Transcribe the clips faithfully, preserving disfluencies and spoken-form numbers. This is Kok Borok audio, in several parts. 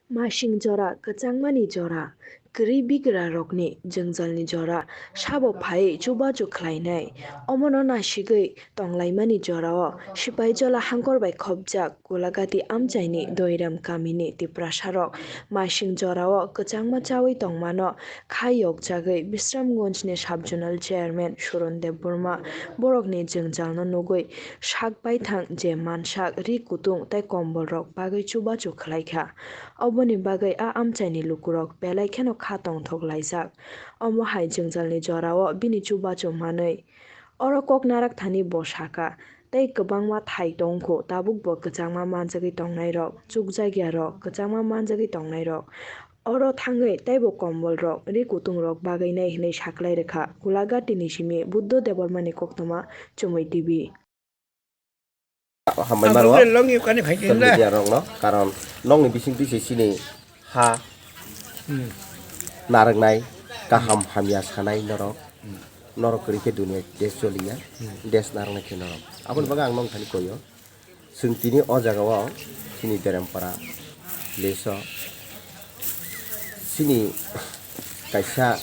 Masing jora, kwchangmani jora, kwrwi bigrarokni jwngjalni jora, sabo phaiwi chubachu khlainai. Omono nasigwi tonglaimani jorao Sipaijala hangkor bai khopjak Golagati amchaini Doiram kamini Tiprasarok masing jorao kwchangma chawi tongmano kha yokjagwi Bisramganjni Sub-Zonal Chairman Suron Debbarma borokni jwngjalno nugwi sak baithang je mansak ri kutung tei kombolrok bagwi chubachu khlaikha. Oboni bagwi a amchaini lukurok belai kheno kha tongthok laijak. Omo hai jwngjalni jorao bini chubachu manwi oro kok narak thani bo sakha, tei kwbangma thai tongkho tabukbo kwchangma manjagwi tongnairok, chukjakyarok, kwchangma manjagwi tongnairok. Oro thangwi teibo kombolrok, ri kutungrok bagwinai hwnwi saklai rwkha Golagatini simi Buddho Debbarmani koktwma Chumui T V. Hambai maro. Ang rokle long yukani phai khe social na. Media rokno, karon nokni bisingtwi se chini ha Hmm. narwknai, kaham hamya sanai norok. Hmm. Norok kwrwi khe dunia desh choliya, Hmm. desh narwknai khe norok. Aboni Hmm. bagwi ang nokthani koyo. Chwng tini o jagao chini Derempara village-o chini kaisa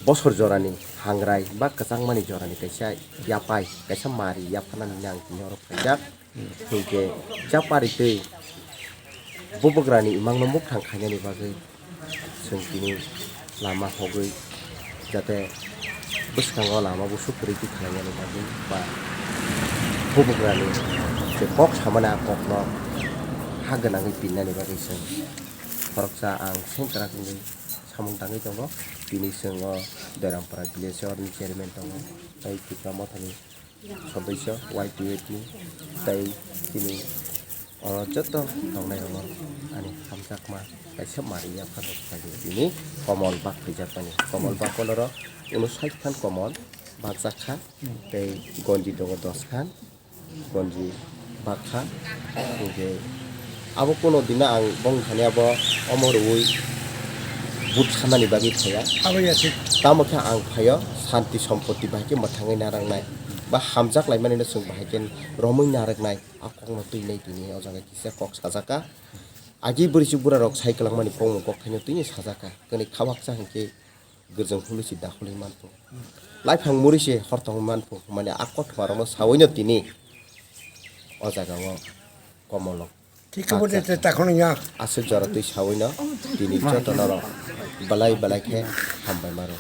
bosor jorani hangrai ba kwchangmani jorani kaisa yapai, kaisa mari yaphanani ang tini oro phaijak. Hinkhe japari twi bubagrani imangno mukthang khainani bagwi chwng tini lama hogwi, jate bwskango lama busuk kwrwi twi khlainani bagwi ba bubagrani je kok samani a kokno ha gwnangwi pinnani bagwi chwng khoroksa ang sengkrak wngwi samung tangwi tongo. Tini chwng o Doirampara village o oroni chairman tongo, tei Tipra Mothani Sodoiso Y T F ni tei chini oro joto tongnai rokno ani hamjakma kaisa mari yaphar rok khlaio. Tini komol bak phaijakmani. Komol bak koloro uno sait khan komol bakjak kha, tei gonji tongo dos khan, gonji bak kha. Hinkhe abo kuno dina ang bongni thani abo omo rwui but sanani bagwi phaiya. Abo ya thik. Tamo khe ang phaio santi sompotti bahai khe mwthangwi narwknai. Ba hamjak laimanino chwng bahai khe romwi narwknai, a kokno twi nai tini o jaga kisa kok sajaka. Agi bwrwi chuk bwrarok sai kwlangmani kokmung kok thaino tini sajaka, kwnwi khabaksa hinkhe gwrjwng hului se dakhulwi manpho, laiphang muri se hor tongwi manpho, mane a kothoma rokno sawino tini o jaga o komolrok. Thik khe bo de, de, takhwno ya. Aswk jora twi sawino tini joto norok belai belai khe hambai maro.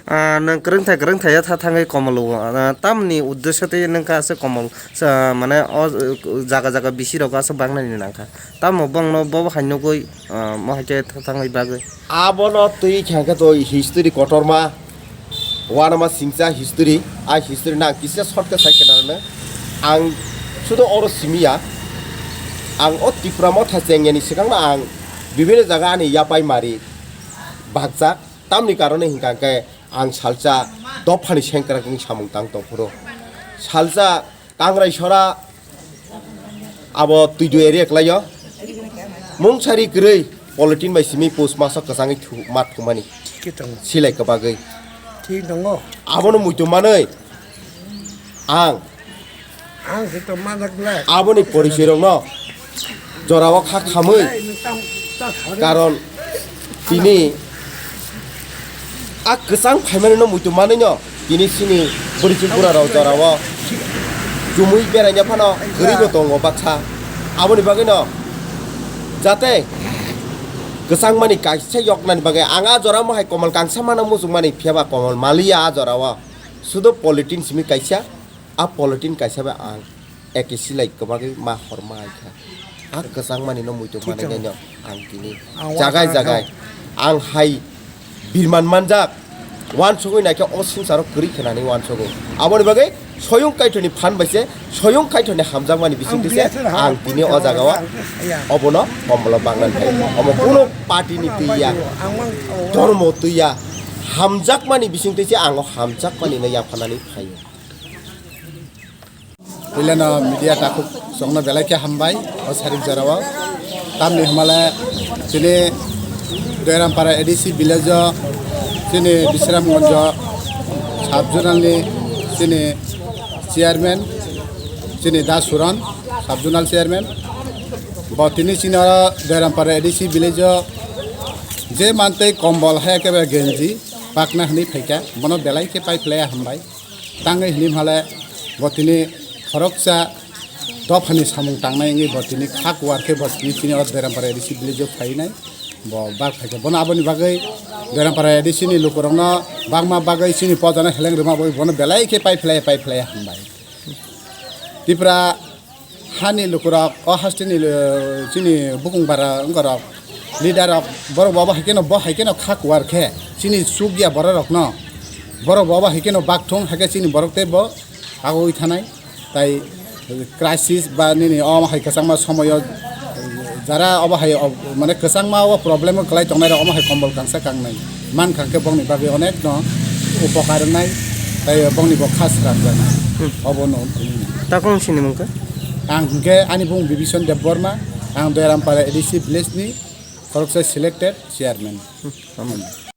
Ah, nwng kwrwngthai kwrwngthai ya tha thangwi komol o, ah, tamni uddesyo tei nwng kha aswk komol, sa, mane o, uh, jaga jaga bisi rok aswk bangnani nangkha. Tamo bongno bo hai nugwi, ah, mo hai khe tha thangwi bagwi. Abono twi kha khe to history kotorma. Uanama singcha history, a history no ang kisa short khe sai khna rwno. Ang sudo oro simi ya. Ang o Tipra Motha chengyani swkangno ang bibinno jaga ani yapai mari bakjak. Tamni karone hinkha khe ang salsa dophani sengkrak wng samung tang tongphuru. Salsa Kangrai sora abo twi dui area kwlaio. Mungsari kwrwi polythene bai simi pus masa kwchangwi thu-, ma thumani. Thik tongo. Silai kwbagwi. Thik tongo. Abono muitu manwi ang Ang se to manjak le. Aboni porichoi rokno jorao kha khamwi, karon tini a kwchang phaimani no muitu manwi no tini chini bwrwi chwng bura rok jorao chumui beraina phano kwrwi bo tongo baksa. Aboni bagwi no jate kwchang mani kaisa yoknani bagwi ang a jora mohai komol kangsa mano muchung mani, phiya ba komol maliya a jorao, sudo polythene simi kaisa. A polythene kaisa bai ang eke silai kwbagwi ma hor ma ai kha. A kwchang mani no muitu manai no ang tini jagai jagai ang hai birman manjak. Wansugwi naikhe o swngcharo kwrwi khnani wansugo. Aboni bagwi soyung kaithoni phan bai se, soyung kaithoni hamjakmani bisingtwi se ang tini o jagao obono komolo bangna phai. Omo kuno party ni twi ya, dhormo twi ya, hamjakmani bisingtwi se ang o hamjakmani no yaphanani phaio. Puilano media takhuk chongno belai khe hambai o sarik jorao. Tamni hwnmale chini Doirampara A D C village o chini Bisramganj o sub zonal ni chini chairman, chini Da Suran sub zonal chairman, Bo tini chini oro Doirampara A D C village o je mantwi kombol hai khe genji pakna hwnwi phaikha, bono belai khe pai phlaiya hambai. Tangwi hwnwi hale bo tini khoroksa dophani samung tangnai wngwi bo tini kha kuwar khe bo tini chini oro Doirampara A D C village o phainai. Bo bak phaikha, bono aboni bagwi Doirampara A D C ni lukurokno bakma bagwi chini pojano heleng rwma bagwi bono belai khe pai phlaiya, pai phlaiya hambai. Tipra hani lukurok, o hasteni lu-, chini bukung bara wngorok, leader rok, borok bo abo hai kheno, bo hai kheno kha kuwar khe, chini chukya borok rokno, borok bo abo hai kheno bakthung, hai khe chini borok tei bo agoi thanai, tai crisis ba nini o hai kwchangma somoyo, jara obo hai o, mane kwchangma o problem o kwlai tongnai rok omo hai kombol kangsa kangnai. Man kha khe bongni bagwi onek no upokar wngnai, tai bongni bo kha srang jaknai. Hmm. Obo no. Takung sini mungkha? Ang hwnkhe ani bung Bibison Debbarma, ang Doirampara A D C village ni khoroksa selected chairman. Hmm.